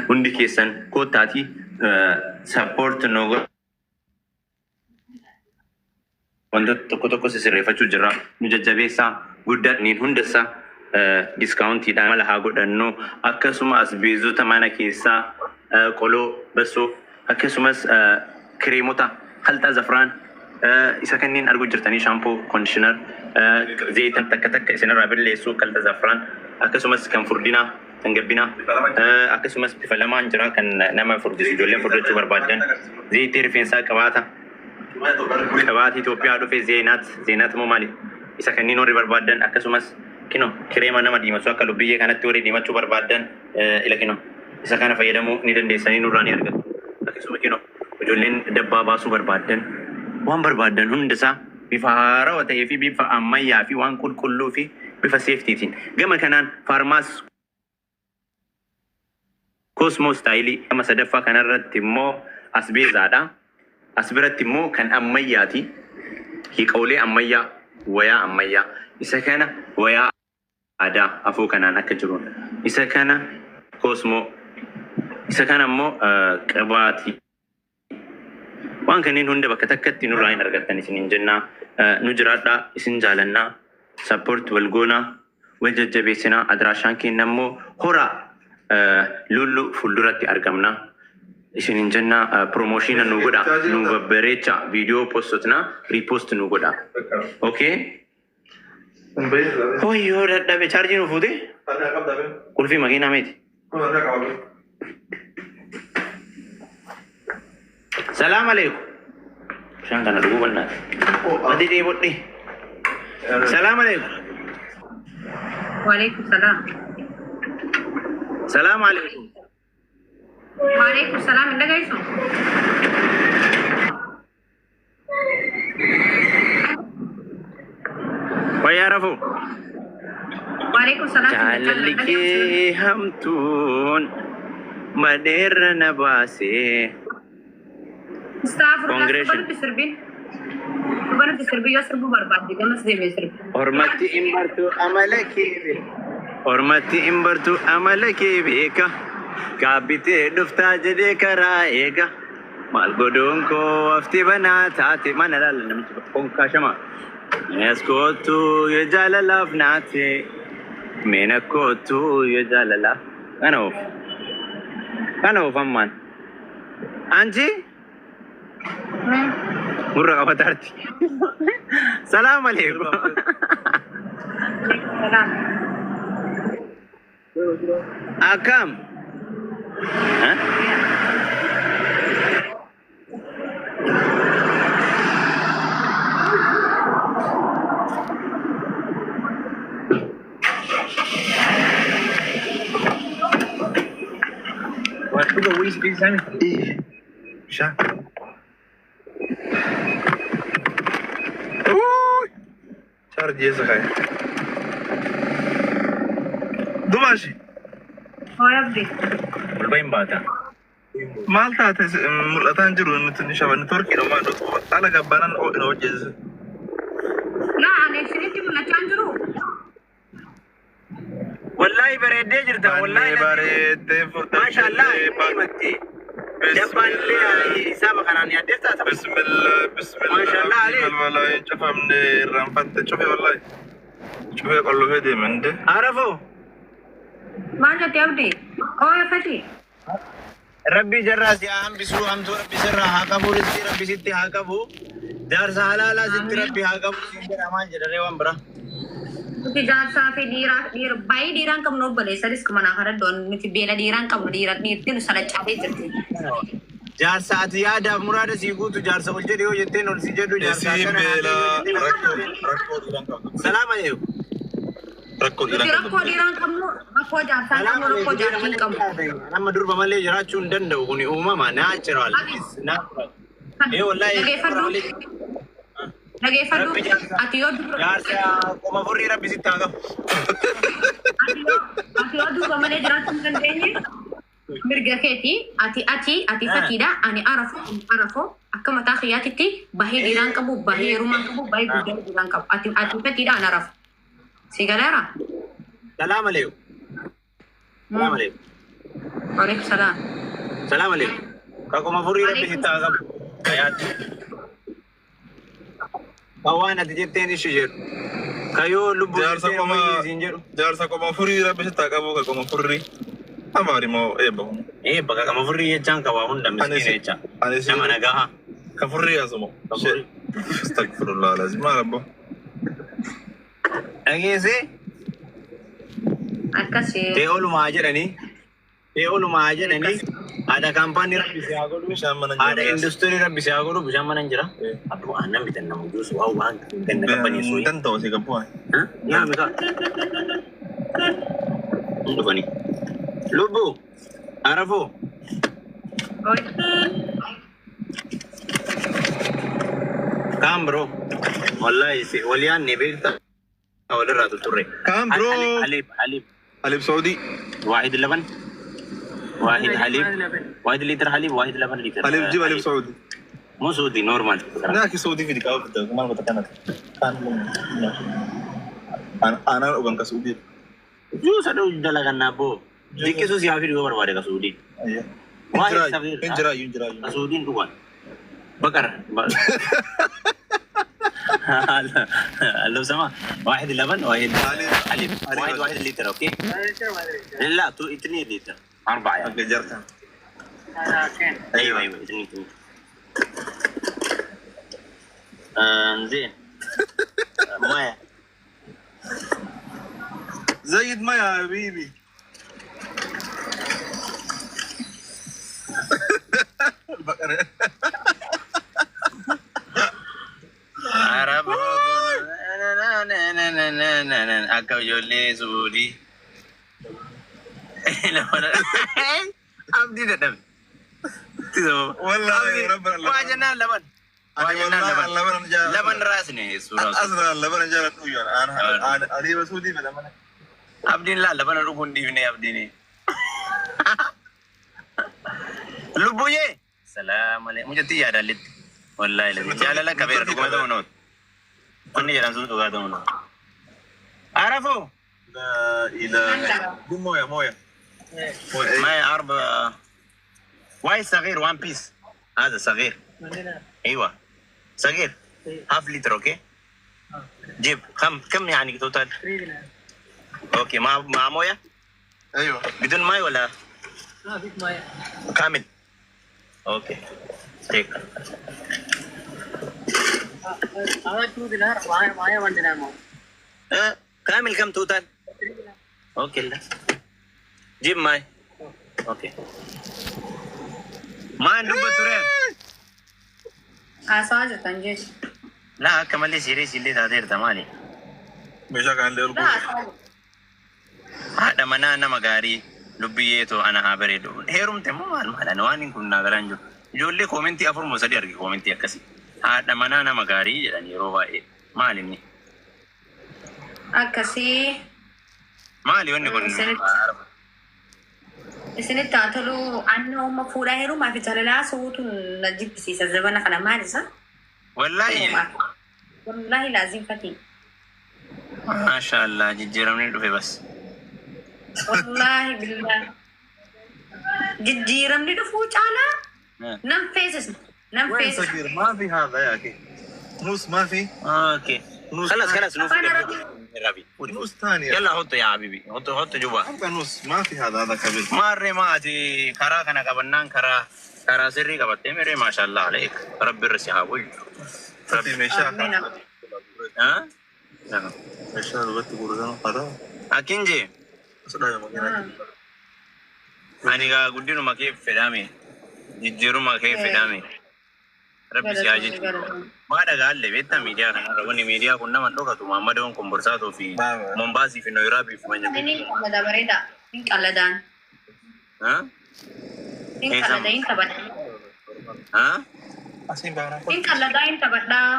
Hundi keessan koottaatii support nu godhaa. Wantoota tokko tokko sisirreeffachuu jirra. Nu jajjabeessaa guddaa niin hundasaa discountiidhaan mala haa godhannu. Akkasuma asbeezota mana keessaa qoloo bassoo akkasumas kireemota kalxaa zafraan isa kanneen arguu jirtanii shampoo conditioner zayita takka takka isinirraa balleessu kalxa zafraan akkasumas kan furdinaa kan gabbinaa akkasumas bifa lamaan jira kan nama furdisu ijoolleen furdachuu barbaaddan zayitii rifeensaa qabaata. Qabaata Itoophiyaa dhufe zeenaat zeenaat moo maali isa kanneen warri barbaaddan akkasumas kino kireema nama diimasu akka lubbiyyee kanatti warri diimachuu barbaaddan ila kino isa kana fayyadamuu ni dandeessanii nurraa ni argattu. Akkasuma kino ijoolleen dabbaa baasuu barbaaddan waan barbaaddan hundasaa bifa haarawaa ta'ee fi bifa ammayyaa fi waan qulqulluu fi bifa safetyitiin gama kanaan faarmaas Cosmo Style gama sadaffaa kanarratti immoo asbeezaadha. As biratti immoo kan ammayyaati. Hiiqoolee ammayyaa, wayaa ammayyaa. Isa kana wayaa aadaa afoo kanaan akka jiruun. Isa kana Cosmo. Isa kana immoo qibaatii. Waan kanneen hunda bakka takkatti nurraa hin argattan isiniin jennaa. Nu jiraadhaa, isin jaalannaa, support wal goonaa, wal jajjabeessinaa. Adiraashaan keenya immoo hora lullu fuulduratti argamna. Isiniin jennaa promotion nu godha, nu babbareecha, viidiyoo postotna, repost nu godha. Okay? Hoyyoo dadhabe chaarjii nu fuute? Qulfii makiinaa meeti? Salaam alaikum. Bishaan kana dhuguu bal'aati. Ati dheebodhe. Salaam alaikum. Waalaikum salaam. Salaam alaikum. Waalaikum salaam. Hin dhagaysu? Wayyaa rafuu. Waalaikum salaam. Jaalalli kee hamtuun madheerra na baasee. Astaghfirullah. Congratulations. Dubanutti sirbin. Dubanutti sirbi yoo sirbuu barbaadde gamas deemee sirbi. Ormatti hin bartu amala kee beeka. Ormatti hin bartu amala kee beeka. Gaabbitee dhuftaa jedhee karaa eega. Maal godhuun koo hafti banaa taate. Mana laala namichi konkaashama. As kootu yoo jaalalaaf naate. Meena kootu yoo jaalalaaf. Kana oof. Kana oof ammaan. Anchi gurra qabataarti. Salaam alaikum. Salaam. Akkam? Ha? Bishaan. Chaarjii eessa kaa'e? Dumaashi Hooy abdi. Ol bahin baata. Maal taate mul'ataa hin jiru nuti ni shaba networkiidha maal haala gabbaanaan ina hojjeesse. Laa ani isinitti mul'achaa hin jiru. Wallahi bareeddee jirta. Wallahi Bannee bareeddee Maashaallah furdadhee himatti. Dabbaan illee hisaaba kanaan yaaddeessa ta'a. Bismillah bismillah. Maashaallah alee. Balbala hin cufamne irraanfatte cufe wallahi. Cufee qollofee deeme hinde. Arafoo. Maal jette abdi? Hooy fati. Rabbi jarraa si haa hambisuu hamtuu rabbi sirraa haa qabu rizqii rabbi sitti haa qabu jaarsa halaalaa sitti rabbi haa qabu siin jedha maal jedharee waan biraa. Nuti jaarsaa fi dhiiraa dhiira baay'ee dhiiraan qabnu obboleessanis manaa kana doon nuti beela dhiiraan qabnu dhiira dhiirti nu salachaatee jirti. Jaarsa ati yaadaaf muraada sii guutu jaarsa ol jedhe yoo jetteen ol si jedhu jaarsa Isiin akkana beela naatee yoo jetteen rakkoo rakkoo dhiiraan qabdu. Salaam aleekum. Rakkoo Nuti dhiiraan rakkoo qabdu. dhiiraan qabnu rakkoo jaarsaa Salaam qabnu rakkoo aleekum. jaartii qabnu. Nama durba malee jiraachuu hin danda'u kuni uumama natural. Natural. Ee wallahi Dhageeffadhu. Dhageeffadhu. Rabbi jaarsa Ati yoo dubra jaarsa qoma furrii rabbi sitti haa qabu. Ati yoo durba malee jiraachuu hin dandeenye mirga keeti ati ati ati fatiidha ani arafo arafo akka mataa kiyyaatitti bahee dhiiraan qabu bahee heerumaan qabu bahee guddaa dhiiraan qabu ati ati fatiidha ani arafo si galeera. Salaam aleekum. Salaam alaikum. Waalaikum salaam. Salaam alaikum. Kakuma furii rabbi sitti haa qabu. Hayaatti. Ka waan ati jetteen ishi jedhu. Ka yoo lubbuu Jaarsa jetteen qoma wayii isiin jedhu. jaarsa qoma furii rabbi sitti haa qabu ka qoma furii. Amaari moo eebba kun. Bakka qama furrii jechaan ka waa hunda Ani miskiina si jecha. ani si Nama nagaha. ka furii asuma. Ka furii. Astagfirullah lazim maal abbo. Dhageessee Akkasii. ta'e olumaa jedhanii ta'e olumaa jedhanii haadha kaampaanii rabbi si haa godhu. Bishaan mana Haadha jira. industirii rabbi si haa godhu bishaan mana hin jira. Abbuu aannan bitan nama juusu waa waan ganna qabbaneessu. Danda'u si qabbu. Yaa mika. Hin dhufanii. Lubbuu arafoo. Kaan biroo. Wallahi si wal yaadne beektaa walirraa tutturre. Kaan biroo. حليب حليب حليب سعودي. واحد لبن واحد حليب واحد لتر حليب واحد لبن لتر حليب جيب حليب سعودي. مو سعودي normal. ناكي سعودي في دكاو في ما بتكلم. كان أنا أنا أبغى كسعودي. Juusa dho dalaganna boo. Xiqqeessuu si haa fidu yoo barbaade ka Suudii. أيوه. واحد صغير. إنجراي إنجراي. Ka Suudiin dhugan. بقر لو سمحت واحد لبن واحد حليب. حليب واحد واحد لتر okay لا تو 2 لتر أربعة يعني. okay جرتها. ايوه ايوه اثنين اثنين. زين مويه زيد ما يا حبيبي. البقرة. عرب akka ijoollee Suudii abdii dadhabe. والله ربنا Waa jennaan laban. Waa jennaan laban. لبن جاء. Laban raasne suuraa. أصلا لبن جاء أنا أنا أنا سعودي بلا من. Abdiin laa labana dhuguu hin dhiifne abdiin. Lubbuyyee. Salaam alaikum. Mucattii yaadallitti. Wallaahi lazi. Jaalala qabeera dhuguma ta'uu nooti. Wanni jedhan sun dhugaa ta'uu nooti. Arafoo. لا إله. دي موية موية. ما أربعة واي صغير one piece هذا صغير ايوه صغير half لتر okay جيب كم كم يعني total okay مع مويه أيوه. بدون ماي ولا كامل okay take أه كامل كم total okay لا جيب ماي okay ما ندب تريد Haasaa jirtan jechuudha. لا akka malee serious illee taateerta maali Meeshaa kanallee ol Laa haasaa jirtan. Haadha manaa nama gaarii lubbiyyeetoo ana haa bareedu. Heerumte immoo maal maal waan hin kun naa galaan jiru. Ijoollee koomentii afur moo sadii arge koomentii akkasii. Haadha manaa nama gaarii jedhan yeroo baay'ee. Maali inni? Akkasii Maali wanni kun? Isinitti haa tolu anni amma fuudhaa heerumaa fi jaalalaa suutu na jibbisiisa zabana kana maal isa? Wallaahi. Wallaahi laazim fatii. Maasha Allah jijjiiramni dhufe bas. Wallaahi billaahi. Jijjiiramni dhufuu caalaa nan feesisa. Nan وين feesisa. صغير ما في هذا يا اخي نص ما في. okay. خلاص خلاص نوف. Afaan Arabii. ربي. نص ثانية. يلا حطه يا حبيبي حطه حطه جوا. أبغى نص ما في هذا هذا كبير. Maarree maati karaa kana qabannaan karaa karaa sirrii qabattee miree maashaallah aleek rabbi irra si haa bulchu. في meeshaa Amiin. ها؟ meeshaa duubatti guuratan hada. Akkin jee Asirraa yommuu ani gaa guddinuma kee fedhame jijjiiruma kee fedhame rabbi si haa jechuudha. Maa dhagaalle beektaa miidiyaa kanarra wanni miidiyaa kun nama hin dhokatu Maammadoon Komborsaatuu fi Mombaasii fi Nooyiraabii fi Manya. Inni qallada bareeda. Hin qalladaan. ها? Hin qallada hin taphadha. ها? Asiin baanaa. Hin qalladaa hin taphadhaa.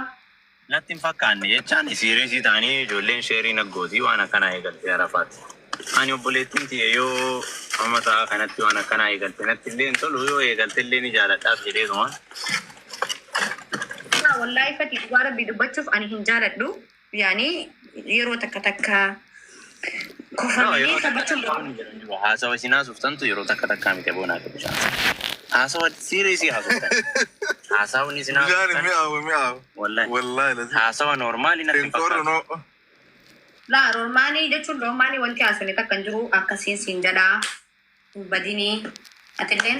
Natti hin fakkaanne jechaan serious ta'anii ijoolleen sheerii naggootii waan akkanaa eegalte Arafaati. Ani obboleettiin tiyya yoo amma sa'a kanatti waan akkanaa eegalte natti illee hin tolu yoo eegalte illee ni jaaladhaaf jedheetuma. Wallaahi fatii dhugaa rabbii dubbachuuf ani hin jaaladhu. Yaani yeroo takka takka Kofalanii taphachuun barbaadu. Haasawa isin haasoftantu yeroo takka takkaa miti boonaa fi bishaan. Haasawa serious haasoftan. Haasawni isin Bishaan haasoftan. mi'aawu mi'aawu. Wallahi. Wallahi lazim. Haasawa normaalii natti hin Hin qorru fakkaatu. no. Laa, roormaanii jechuun roormaanii wanti haasofne takka hin jiru, akkasiin siin jedhaa hin badinii. Atilleen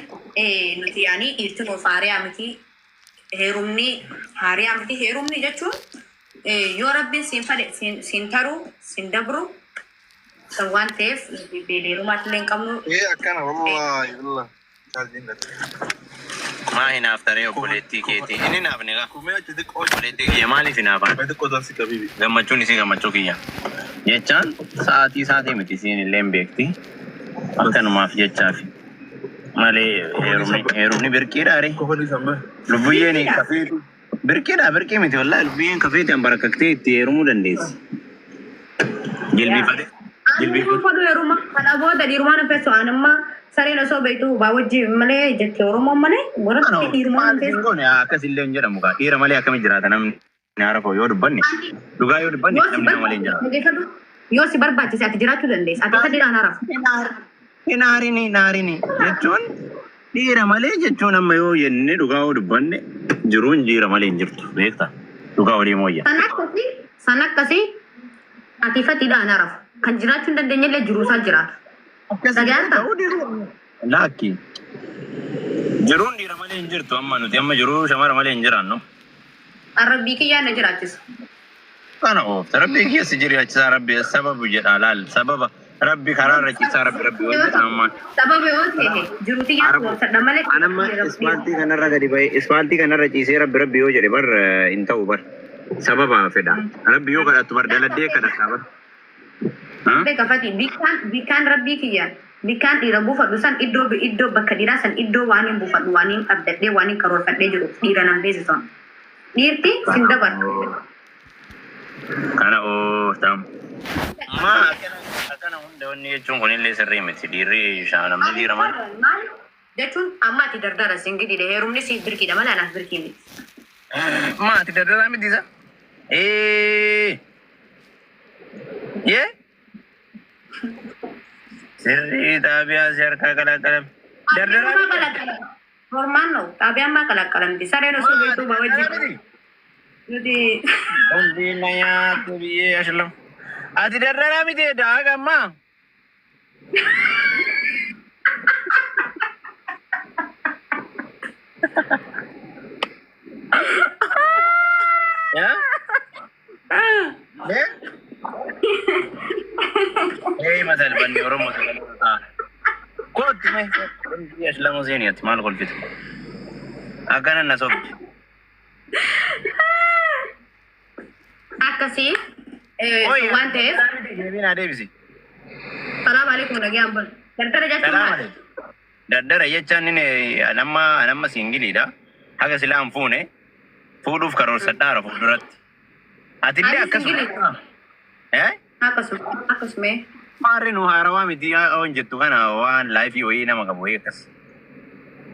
nuti yaanii dhiirti nuuf haariyaa miti, heerumni haariyaa miti. Heerumni jechuun yoo Rabbiin siin fadhe siin taru siin dabru san waan ta'eef nuti beeleerumaatillee hin qabnu. Ee, akkana, wallahi wallahi. Chaarjiin gadi. Maa hinaaftaree obboleettii keetii? Inni hinaafne gaa. Kumee achi xiqqoo. Obboleettii kiyya maaliif hinaafan? Kumee xiqqoo taasisi qabiibi. Gammachuun isii gammachuu kiyya. Jechaan sa'aatii isaatii miti, isiin illee hin beekti. Akkanumaaf jechaafi. Malee heerumni birqiidha ree. Kofalii sammee. Lubbuyyeen Birqiidha. kafeetu. Birqiidha, birqii miti, wallahi lubbuyyeen kafeeti an barakaktee itti heerumuu dandeessi. Jilbiifate. Ani Jilbiifate. fadhu heeruma kana booda dhiirumaan hafeessu an amma sareen osoo beektu hubaa wajji malee jette Oromoon malee warra dhiirumaan Maaliif hin hafeessu. goone, akkasillee hin jedhamu kaa. Dhiira malee akkamitti jiraata namni? Haara yoo dubbanne, dhugaa yoo dubbanne, Yoo si namni nama malee hin jiraatu. barbaachise, yoo si barbaachise ati jiraachuu dandeessa. Ati fadhiidhaan harafu. Hin aarini, hin aarini jechuun dhiira malee jechuun amma yoo jenne, dhugaa yoo dubbanne, jiruun dhiira malee hin jirtu, beekta, dhugaa walii mooyya. San akkasii ati fadhiidhaan harafu. Kan jiraachuu hin dandeenye illee jiruusaa jiraatu. Dhaga'aa? Ta'uu dhiiru laakki. Jiruun dhiira malee hin jirtu, amma nuti amma jiruu shamara malee hin jiraannu. Arrabbii kiyyaa na jiraachisa. Kana oofta Rabbii keessa jiraachisaa, Rabbi sababu jedha, laal, sababa Rabbi karaa irra ciisaa, Rabbi Rabbi wal jedha ammaan. Sababa yoo ta'e jiruu xiyyaa koorsadha malee. Anamma ispaaltii kanarra gadi ba'ee ispaaltii kanarra ciisee Rabbi Rabbi yoo jedhe bar hin ta'u bar. Sababa fedha. Rabbi yoo kadhattu bar daladdee kadhattaa bar. Beeka fati, bikkaan Rabbii kiyya bikkaan dhiira buufadhu san iddoo bakka dhiiraa san iddoo waan hin buufadhu, waan hin abdadhee, waan hin karoorfadhee jiru dhiira nan beeksisan. Dhiirti sin dabartu. Kana ooftam. Maa akkana hunda wanni jechuun kunillee sirrii miti. Dhiirri namni dhiira malee. Maal jechuun, amma ati dardara singididha, heerumni siif birkiidha malee anaaf birkii miti. Maati dardaraa miti isa? Ee. Yee? Sirrii xaabiyaa si harkaa qalaqalam. Dardaraa miti. Normaan no, xaabiyaan maa qalaqalamti? Sareen osoo beektuu baa wajjin. Nuti Hundi na nyaate biyyee ashlam. Ati dardaraa miti daaga ammaa. Yaa? Eh? Ee, masal banni Oromoo sagalee ta'a. Kootti mee hundi ashlamoo seeni, ati maal kolfitu? Akkana na sobdi. Akkasii Oye, waan ta'eef deebiin haa deebisi. Salaam alaikum, nagaan bul. Dardara jechuun Salaam maal? alaikum. Dardara jechaan inni anamma singleiidha. Haga silaa hin fuune, fuudhuuf karoorsadhaara fuulduratti. Atillee Ani akkasuma. single. Eh? Akkasuma akkasuma. Maarri nu haarawaa miti waan jettu kana, waan life wayii nama qabu wayii akkas.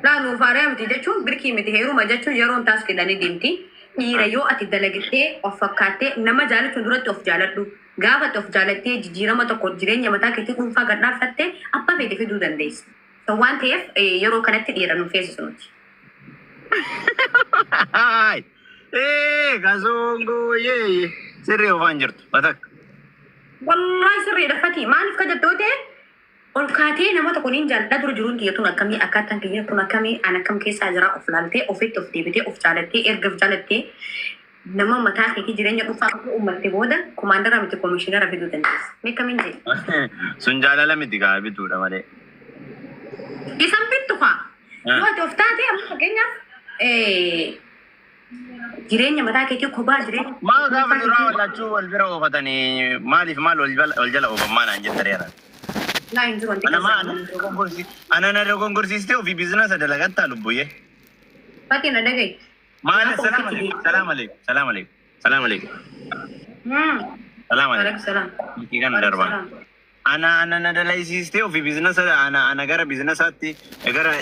Laa, nuuf haaraa miti jechuun birkii miti. Heeruma jechuun yeroon taas kennanii deemti. Dhiira yoo ati dalagtee of fakkaattee nama jaalachuun duratti of jaaladhu. Gaafa ati of jaalattee jijjiirama tokko jireenya mataa keetii dhuunfaa gad dhaabbatte, abbaa feete fiduu dandeessa. So waan ta'eef yeroo kanatti dhiira nu feesisu nuti. Ee, kasongoo yee, sirrii ofaan jirtu batakka. Wallaahi sirriidha fatii. Maaliif ka jettoo ta'e, ol kaatee nama tokko niin jaalladha, dura jiruun kiyya tun akkamii, akkaataan kiyya kun akkamii, an akkam keessaa jira, of laaltee ofitti of deebitee of jaalattee, erga of jaalattee nama mataa keetii jireenya dhuunfaa qabu uummatte booda komaandara miti koomishinara fiduu dandeessa. Mee kamiin jedhe? Sun jaalala miti kaa, bituudha malee. Isan bittu kaa. Yoo ati of taate, amma fakkeenyaaf jireenya mataa keetii kophaa jireenya. Maa gaafa duraa wallachuu wal bira oofatanii maaliif maal wal jala oofan, maa naan jetta reera? Laa, hin jiru wanti Ana maa keessa. ana na dogongorsiistee ofii business dalagattaa, lubbuyyee. Fakkii na dhagayi. Maal, salaam alaikum, salaam alaikum, salaam alaikum, salaam alaikum, salaam alaikum. Waalaikum salaam. Milkii kana darbaa. Ana na dalaysiistee ofii business ana gara businessaatti gara